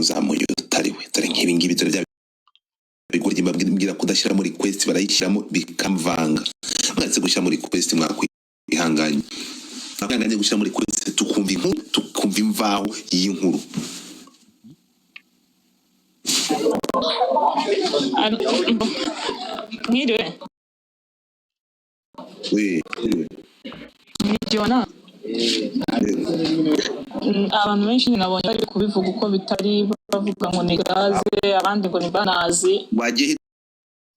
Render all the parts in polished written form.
Uzamuye utari we. Dore nk'ibi ngibi, dore bya bigoryi mbabwira kudashyiramo request, barayishyiramo bikamvanga. Mwese gushyiramo request, mwakwihanganye, mwakihanganye gushyiramo request, tukumva inkuru, tukumva imvaho y'inkuru. Mwiriwe. We. Mwiriwe. Abantu benshi nabonye bari kubivuga uko bitari, bavuga ngo ni gaze, abandi ngo ni banazi. Wagiye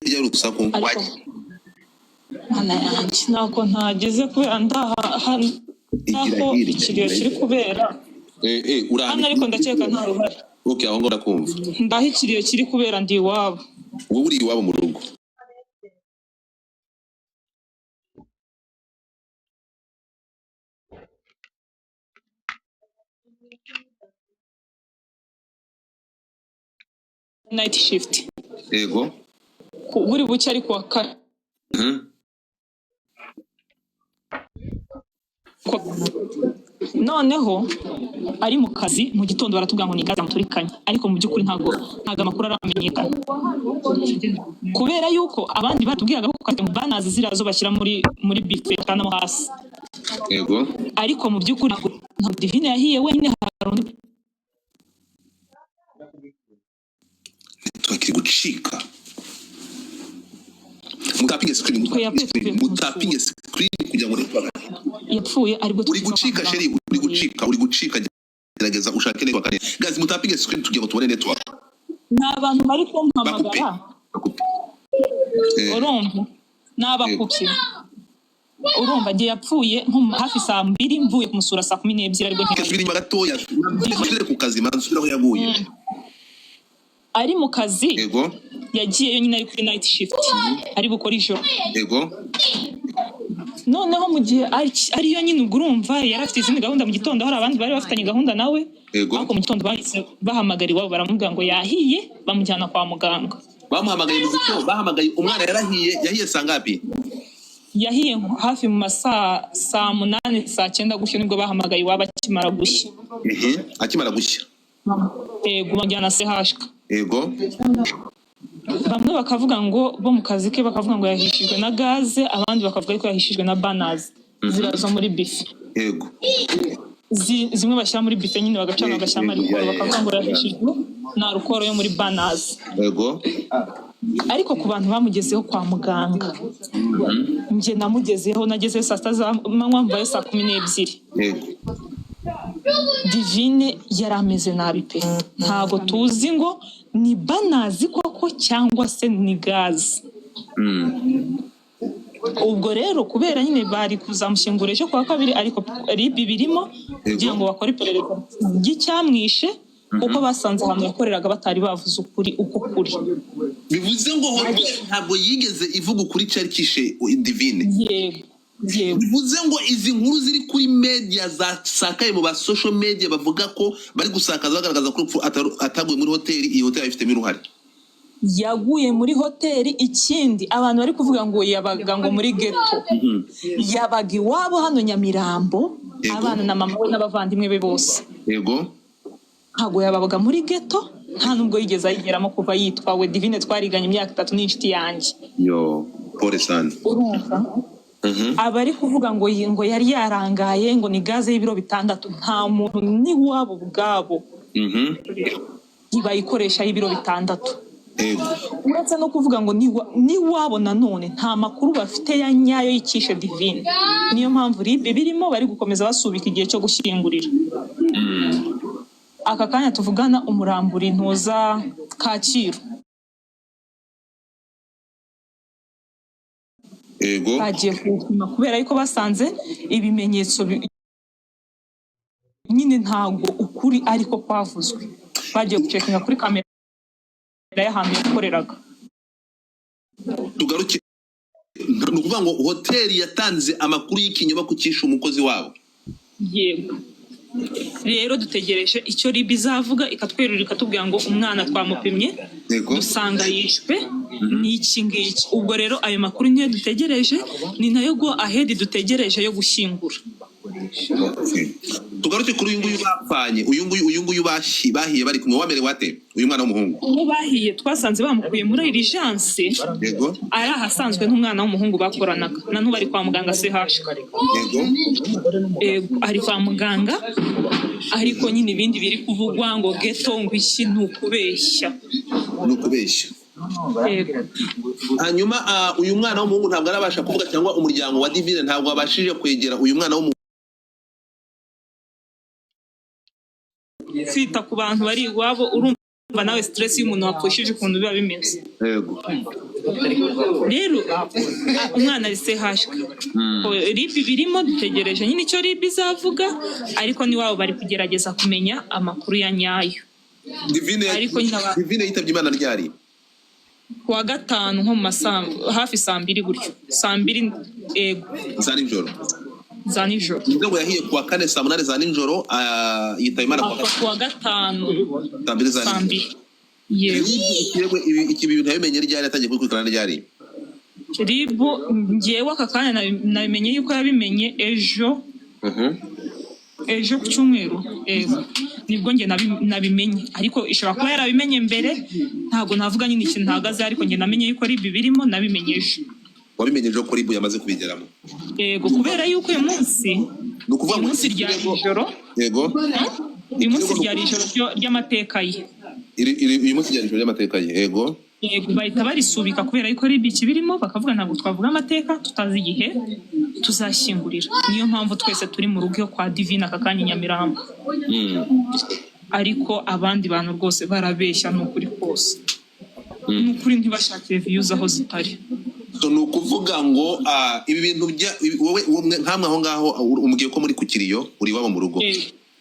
hirya y'urusaku. Ariko Mana yanjye, ntako ntageze kubera ndaha Igira aho hirya. ikiriyo kiri kubera. Uri Hano, ariko ndakeka nta ruhare. Okay, aho ngaho ndakumva. Ndaho ikiriyo kiri kubera, ndi iwabo. Wowe uri iwabo mu rugo? Night shift. Yego. Buri buke ari kuwa kane. Noneho ari mu kazi mu gitondo baratubwira ngo ni gaze yamuturikanye, ariko mu by'ukuri ntabwo amakuru aramenyekana, kubera yuko abandi batubwiraga ko kafite mu banazi ziriya zo bashyira muri bife bacanamo hasi. Yego. Ariko mu by'ukuri ntabwo Divine yahiye wenyine, hari undi. Network iri gucika. Mutapinge screen. Twe yapfuye tuvuye kumusura. Mutapinge screen kugira ngo network Yapfuye aribwo Uri tuvuye kwa gucika. muganga. Chérie, uri gucika, uri gucika. Gerageza ushake network neza. Guys, mutapinge screen tugira ngo tubone network. Ni abantu bari Bakupe. kumpamagara. Bakupe. Urumva n'abakupye, urumva igihe yapfuye nko hafi saa 2, mvuye kumusura saa 12, aribwo Reka subira inyuma gatoya, nsubire ku kazi, manza usubire aho yaguye. Ari mu kazi. Yego. Yagiyeyo nyine ari kuri night shift, ari bukore ijoro. Yego. Noneho mu gihe ariyo nyine, ubwo urumva yari afite izindi gahunda mu gitondo, hari abandi bari bafitanye gahunda nawe. Yego. Ariko mu gitondo bahise bahamagara iwabo, baramubwira ngo yahiye, bamujyana kwa muganga. Bamuhamagaye mu gitondo, bahamagaye umwana yarahiye. Yahiye saa ngapi? Yahiye hafi mu masaa saa 8, saa 9 gutyo, nibwo bahamagaye iwabo akimara gushya. Akimara gushya. Yego, bamujyana CHK. Yego. Bamwe bakavuga ngo bo mu kazi ke bakavuga ngo yahishijwe na gaze, abandi bakavuga ko yahishijwe na banazi ziriya zo muri bife. Yego. Zimwe bashyira muri bife nyine bagacana, bagashyiramo alcool, bakavuga ngo yahishijwe na alcool yo muri banazi. Yego. Ariko ku bantu bamugezeho kwa muganga, njye namugezeho, nagezeyo saa 6 z'amanywa, mvayo saa 12. Yego. Divine yari ameze nabi pe. Ntabwo tuzi ngo ni banazi koko cyangwa se ni gaze. Ubwo rero kubera nyine bari kuzamushyingura ejo kuwa kabiri, ariko RIB birimo kugira ngo bakore iperereza ry'icyamwishe, kuko basanze ahantu yakoreraga batari bavuze ukuri uko kuri. Bivuze ngo hoteli ntabwo yigeze ivuga ukuri cyari kishe Divine? Yego. Bivuze ngo izi nkuru ziri kuri media zasakaye mu ba social media, bavuga ko bari gusakaza bagaragaza ko urupfu ataguye muri hoteli, iyi hoteli yabifitemo uruhare? Yaguye muri hoteli. Ikindi, abantu bari kuvuga ngo yabaga ngo muri ghetto, yabaga iwabo hano Nyamirambo. Yego. Abana na mama we n'abavandimwe be bose. Yego. Ntabwo yabaga muri ghetto, nta nubwo yigeze ayigeramo kuva yitwa we. Divine twariganye imyaka 3, ni inshuti yanjye. Yo, pole sana. Urumva, abari kuvuga ngo yari yarangaye, ngo ni gaze y'ibiro 6, nta muntu n'iwabo ubwabo ntibayikoresha y'ibiro 6. Yego. Uretse no kuvuga ngo n'iwabo nanone nta makuru bafite ya nyayo y'icyishe Divine. Niyo mpamvu RIB birimo, bari gukomeza basubika igihe cyo gushyingurira. Aka kanya tuvugana umuramburi ntuza Kacyiru. Yego. Bagiye kuwupima kubera yuko basanze ibimenyetso nyine ntabwo ukuri ariko kwavuzwe. Bagiye gucekinga kuri kamera y'ahantu yakoreraga. Tugaruke, ni ukuvuga ngo hoteli yatanze amakuru y'ikinyoma ku cyishe umukozi wabo? Yego. Rero dutegereje icyo RIB izavuga, ikatwerura, ikatubwira ngo umwana twamupimye, dusanga yishwe n'iki ngiki. Ubwo rero ayo makuru niyo dutegereje, ni nayo go ahead dutegereje yo gushyingura. Okay. Tugaruke kuri uyu nguyu bapfanye, uyu nguyu bahiye bari kumwe, wamerewe ate uyu mwana w'umuhungu? Uwo bahiye twasanze bamukuye muri urgence. Ari ahasanzwe nk'umwana w'umuhungu bakoranaga, na n'ubu ari kwa muganga CHUK. Yego, ari kwa muganga, ariko nyine ibindi biri kuvugwa ngo ghetto, ngo iki, ni ukubeshya. Ni ukubeshya. Yego. Hanyuma uyu mwana w'umuhungu ntabwo arabasha kuvuga, cyangwa umuryango wa Divine ntabwo wabashije kwegera uyu mwana w'umuhungu? Kwita ku bantu bari iwabo, urumva nawe stress y'umuntu wapfushije ukuntu biba bimeze. Rero umwana ari CHUK. RIB birimo, dutegereje nyine icyo RIB izavuga, ariko n'iwabo bari kugerageza kumenya amakuru ya nyayo. Divine Ariko nyine Divine yitabye Imana ryari? Ku wa gatanu, nko mu masaa hafi saa 2 gutyo, saa 2, yego. Za nijoro? Za nijoro. Bivuze ngo yahiye ku wa kane saa 8 za nijoro, yitaba Imana ku wa Apfa ku wa gatanu. saa 2 za saa nijoro. 2, yego. Ikirego ibi bintu yabimenye ryari? Yatangiye kubikurikirana ryari? RIB, ngewe aka kanya nabimenye yuko yabimenye ejo, ejo ku cyumweru, yego, nibwo njye nabimenye, ariko ishobora kuba yarabimenye mbere. Ntabwo navuga nyine ikintu ntahagaze, ariko njye namenye yuko RIB birimo, nabimenye ejo. Wabimenye ejo ko RIB yamaze kubigeramo? Yego, kubera yuko uyu munsi Ni ukuvuga uyu ngo munsi ryari ijoro. Uyu munsi ryari ijoro ry'amateka ye. Uyu munsi ryari ijoro ry'amateka ye, yego. Yego, bahita barisubika kubera yuko RIB ikibirimo, bakavuga ntabwo twavuga amateka tutazi igihe tuzashyingurira. Niyo mpamvu twese turi mu rugo kwa Divine aka kanya i Nyamirambo. Ariko abandi bantu rwose barabeshya, ni ukuri kose, ni ukuri, ntibashakire views aho zitari. So, ni ukuvuga ngo ibi bintu bya wowe nkamwe aho ngaho umbwiye ko muri ku kiriyo, uri iwabo mu rugo?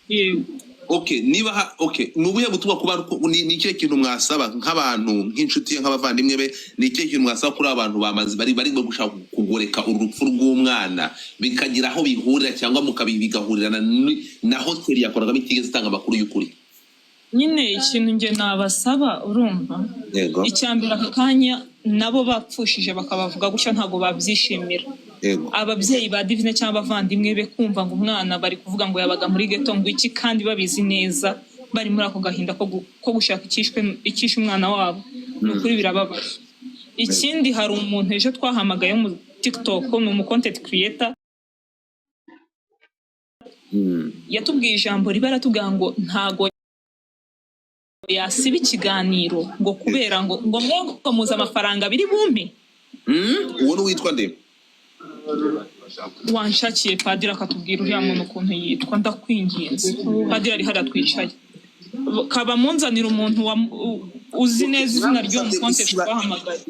Yego. Okay, niba okay, ni ubuhe butumwa kuba ni ikihe kintu mwasaba nk'abantu, nk'inshuti ye, nk'abavandimwe be? Ni ikihe kintu mwasaba kuri aba bantu bamaze bari gushaka kugoreka urupfu rw'umwana bikagira aho bihurira, cyangwa bigahurirana na hoteli yakoragamo itigeze itanga amakuru y'ukuri? Nyine ikintu njye nabasaba, urumva, icya mbere, aka kanya nabo bapfushije bakabavuga gutyo ntabwo babyishimira. Ababyeyi ba Divine cyangwa abavandimwe be, kumva ngo umwana bari kuvuga ngo yabaga muri ghetto, ngo iki, kandi babizi neza, bari muri ako gahinda ko gushaka icyishe umwana wabo, ni ukuri birababaje. Ikindi, hari umuntu ejo twahamagaye mu TikTok, ni umu content creator, yatubwiye ijambo riba, aratubwira ngo ntago yasiba ikiganiro ngo kubera ngo mwe ngo muzi amafaranga biri bumpe. Uwo ni uwitwa nde? Wanshakiye padiri akatubwira uriya muntu ukuntu yitwa, ndakwinginze. Padiri ari hariya twicaye, kaba munzanira umuntu uzi neza izina ry'uwo mu content twahamagaye.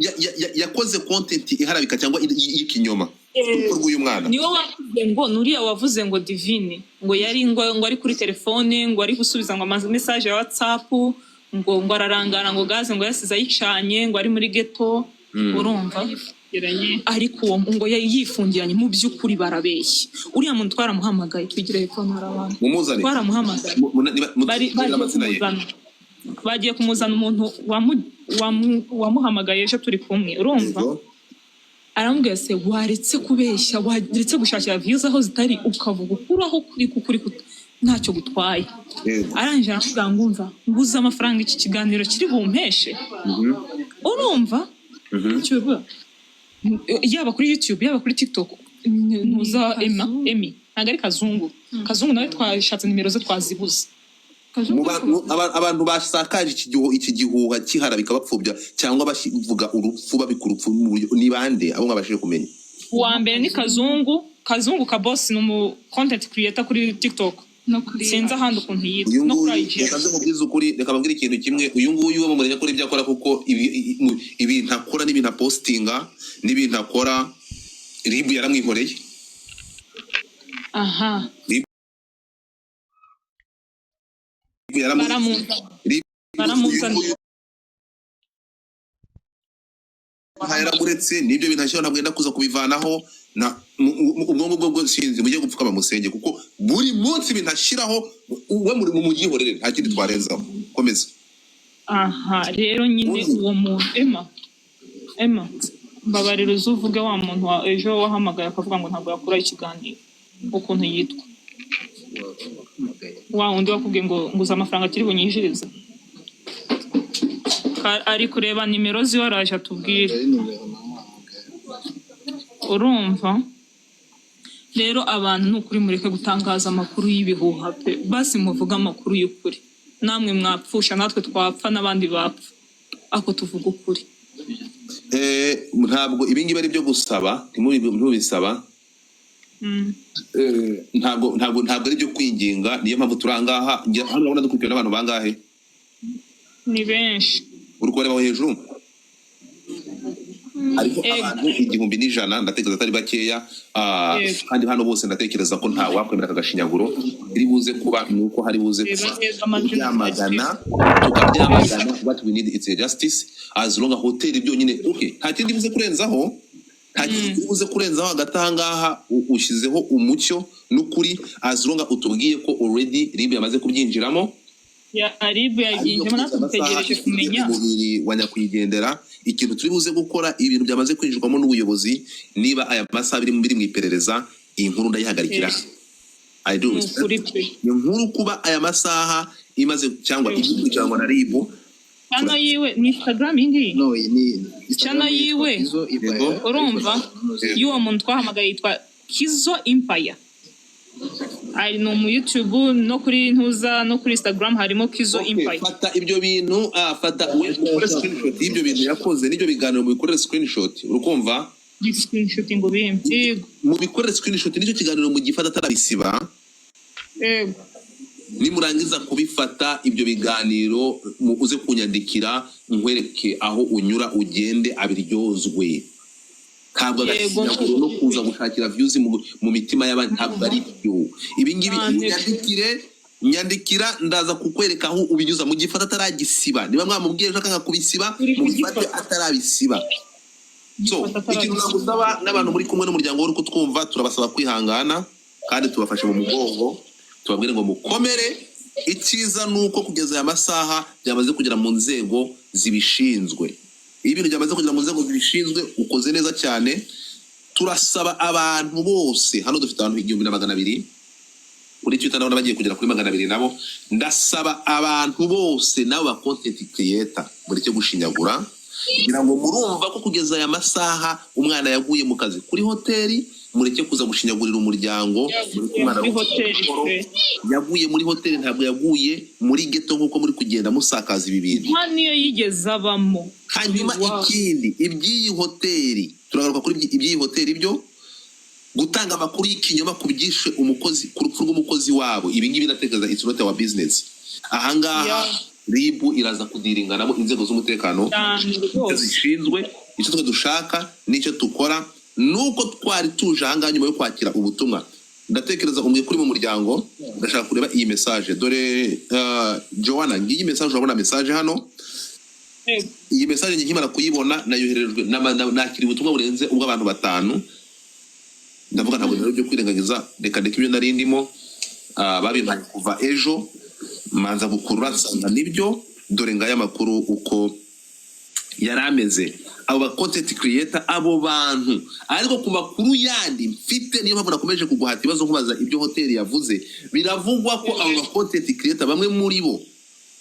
Yakoze content iharabika cyangwa y'ikinyoma urupfu rw'uyu mwana? Niwe wavuze ngo nuriya wavuze ngo Divine ngo yari ngo ari kuri telefone, ngo ari gusubiza ngo ama message ya WhatsApp, ngo ararangara, ngo gaze ngo yasize ayicanye, ngo ari muri ghetto, urumva, ariko uwo ngo yari yifungiranye. Mu by'ukuri barabeshya. Uriya muntu twaramuhamagaye, twigire hepfo hano hari abantu. Mumuzane. Twaramuhamagaye. Bari bagiye amazina ye. kumuzana, bagiye kumuzana. Umuntu wamuhamagaye ejo turi kumwe, urumva, aramubwira: "Se waretse kubeshya, waretse gushakira views aho zitari, ukavuga ukuri aho kuri, kuko uri ntacyo gutwaye?" Arangije aramubwira ngo: "Umva, nguze amafaranga iki kiganiro kiri bumpeshe." Urumva? Icyo bivuga, yaba kuri YouTube, yaba kuri TikTok, ntuza Emma, Emi, ntabwo ari Kazungu. Kazungu nawe twashatse nimero ze twazibuze. Abantu basakaje iki gihuha kiharabika, bapfobya cyangwa bavuga urupfu, babika urupfu mu buryo, ni bande abo mwabashije kumenya? Uwa mbere ni Kazungu, Kazungu Kabosi, ni umu content creator kuri TikTok. No kuri Sinzi ahandi ukuntu yitwa. Uyu No kuri nguyu IG. Reka nze mubwize ukuri, reka mbabwire ikintu kimwe. Uyu nguyu we mumureke kuri ibyo akora, kuko ibintu akora n'ibintu apostinga n'ibintu akora, RIB yaramwihoreye. RIB yaramuretse. Baramuzana. RIB uyu Baramuzana. nguyu nta yaramuretse, n'ibyo bintu ashyiraho ntabwo yenda kuza kubivanaho na ubwo ngubwo bwo sinzi. Mujye gupfukama musenge, kuko buri munsi ibintu ashyiraho we muri mu mugihorere, nta kindi twarenzaho. Komeza. Aha rero nyine Uzi. uwo muntu, Emma, Emma, mbabarira, uze uvuge wa muntu wa ejo wahamagaye akavuga ngo ntabwo yakora ikiganiro, ukuntu yitwa. Wa wundi wakubwiye ngo nguze amafaranga akiri bunyinjirize. Ari kureba nimero ziwe, araje atubwire. Ari nimero namuhamagaye. Urumva rero, abantu, ni ukuri mureke gutangaza amakuru y'ibihuha pe. Basi muvuge amakuru y'ukuri. Namwe mwapfusha, natwe twapfa, n'abandi bapfa, ako tuvuga ukuri. Ntabwo ibingibi ari byo gusaba, ntimubisaba. Ntabwo ari byo kwinginga. Niyo mpamvu turi ahangaha. Hano urabona dukurikiwe n'abantu bangahe? Ni benshi. Uri kubareba aho hejuru, hariho Ego. abantu 1001, ndatekereza atari bakeya. Yego. Kandi hano bose ndatekereza ko nta wakwemera aka gashinyaguro. Iri buze kuba ni uko hari buze Reba kuba neza amazina. kubyamagana, tukabyamagana. What we need is a justice. As long as hoteli byonyine, okay, nta kindi buze kurenzaho, nta kindi buze kurenzaho. Hagati aha ngaha ushyizeho umucyo n'ukuri. As long as utubwiye ko already RIB yamaze kubyinjiramo, Ya, RIB ariyo yabyinjiyemo, natwe kugeza amasaha dutegereje ifite kumenya. umubiri wa nyakwigendera. Ikintu turi buze gukora, ibintu byamaze kwinjirwamo n'ubuyobozi, niba aya masaha biri mu iperereza, iyi nkuru ndayihagarikira. I do Ni respect ukuri pe. Iyo nkuru kuba aya masaha imaze cyangwa igikurikiranwa na RIB. Channel yiwe ni Instagram iyi ngiyi? No, iyi ni Instagram. Channel yitwa yiwe. Kizo Empire. Yego. Ariko Urumva, ntuzi. y'uwo muntu twahamagaye yitwa Kizo Empire, ari ni umu YouTube, no kuri ntuza, no kuri Instagram harimo Kizo Okay, Empire. fata ibyo bintu, fata we ukore screenshot y'ibyo bintu yakoze n'ibyo biganiro, mubikorere screenshot, urukumva? Screenshot ngo bimpe, yego. Mubikorere screenshot n'icyo kiganiro mugifata atarabisiba. Yego. Nimurangiza kubifata ibyo biganiro, uze kunyandikira nkwereke aho unyura ugende abiryozwe. Ntabwo agashinyaguro no kuza gushakira views mu mitima y'abandi, ntabwo ari byo ibi ngibi. Cyane. Nyandikire, nyandikira, ndaza kukwereka aho ubinyuza mu gifata ataragisiba. Niba mwamubwiye ejo akanga kubisiba, Uri mubifate kugifata. atarabisiba. So Gifata atarabisiba. ikintu nagusaba n'abantu muri kumwe n'umuryango uri kutwumva, turabasaba kwihangana kandi tubafashe mu mugongo, tubabwire ngo mukomere. Icyiza ni uko kugeza aya masaha byamaze kugera mu nzego zibishinzwe. Iyo ibintu byamaze kugera mu nzego zibishinzwe, ukoze neza cyane. Turasaba abantu bose, hano dufite abantu 1200 kuri Twitter, ndabona bagiye kugera kuri 200 nabo. Ndasaba abantu bose nabo ba content creator, mureke gushinyagura, kugira ngo murumva ko kugeza aya masaha umwana yaguye mu kazi kuri hoteli. Mureke kuza gushinyagurira umuryango, mureke umwana Muri hoteli pe. Yaguye muri hoteli, ntabwo yaguye muri ghetto nk'uko muri kugenda musakaza ibi bintu. Nta niyo yigeze abamo. Hanyuma ikindi, iby'iyi hoteli, turagaruka kuri iby'iyi hoteli byo gutanga amakuru y'ikinyoma ku byishe umukozi, ku rupfu rw'umukozi wabo. Ibi ngibi ndatekereza it's not our business ahangaha. RIB iraza kudealinga nabo, inzego z'umutekano Cyane icyo rwose. zishinzwe. Icyo twe dushaka n'icyo dukora nuko twari tuje ahangaha nyuma yo kwakira ubutumwa. Ndatekereza umwe kuri mu muryango, ndashaka kureba iyi message. Dore, Joanna, ngiyi message, urabona message hano? Yego. Iyi message nkimara kuyibona, nayoherejwe nakira ubutumwa burenze ubw'abantu batanu. Ndavuga ntabwo rero byo kwirengagiza, reka ndeke ibyo nari ndimo. Babimpaye kuva ejo, manza gukurura nsanga nibyo. Dore ngaya makuru uko yari ameze, abo ba content creator, abo bantu. Ariko ku makuru yandi mfite, niyo mpamvu nakomeje kuguhata ibibazo nkubaza ibyo hoteli yavuze, biravugwa ko abo ba content creator bamwe muri bo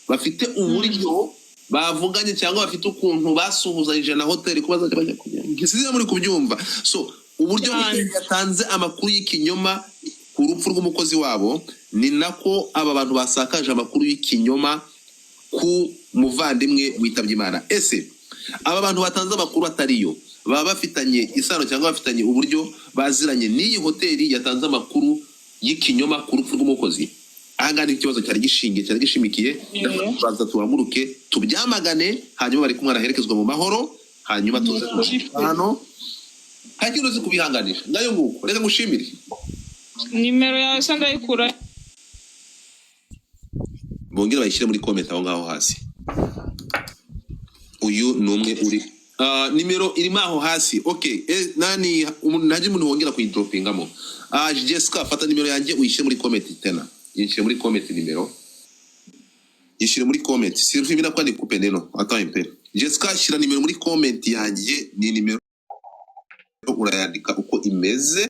bafite uburyo bavuganye cyangwa bafite ukuntu basuhuzanyije na hoteli ko bazajya bajya kugenda. Sinzi muri kubyumva. So uburyo Cyane. hoteli yatanze amakuru y'ikinyoma ku rupfu rw'umukozi wabo, ni nako aba bantu basakaje amakuru y'ikinyoma ku muvandimwe witabye Imana. Ese aba bantu batanze amakuru atariyo baba bafitanye isano cyangwa bafitanye uburyo baziranye n'iyi hoteli yatanze amakuru y'ikinyoma ku rupfu rw'umukozi? Ahangaha ni ikibazo cyari gishingiye, cyari gishimikiye. Turaza tuhaguruke tubyamagane, hanyuma bari kumwe araherekezwa mu mahoro, hanyuma tuze Ni ukuri pe. hano nta kintu uzi kubihanganisha. Ngayo nguko, reka ngushimire. Nimero yawe se ndayikura? Bongere bayishyire muri comment aho ngaho hasi. Uyu ni umwe uri nimero irimo aho hasi. Okay, nani ntajya umuntu wongera kuyidropingamo. Jessica, fata nimero yanjye uyishyire muri comment tena, yishyire muri comment nimero, yishyire muri comment. Sylvie, mimi nakuwa nikupe neno hata mpe. Jessica, shyira nimero muri comment yanjye. Ni nimero urayandika uko imeze.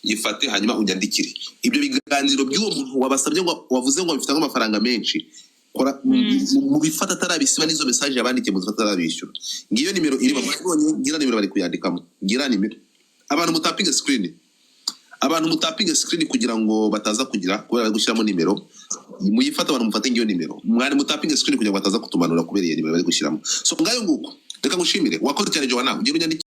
Yifate, hanyuma unyandikire ibyo biganiro by'uwo muntu wabasabye ngo wavuze ngo bifite amafaranga menshi. Kora mu bifata atarabisiba, n'izo message yabandikiye muzifata atarabishyura. Ngiyo nimero iri babonye, ngira nimero bari kuyandikamo, ngira nimero. Abantu mutapinge screen, abantu mutapinge screen kugira ngo bataza kugira, kubera bari gushyiramo nimero. Muyifate, abantu mufate ngiyo nimero. Mwari mutapinge screen kugira ngo bataza kutumanura kubera iyo nimero bari gushyiramo. So ngayo nguko, reka ngushimire, wakoze cyane Joanna. Ugende unyandikire.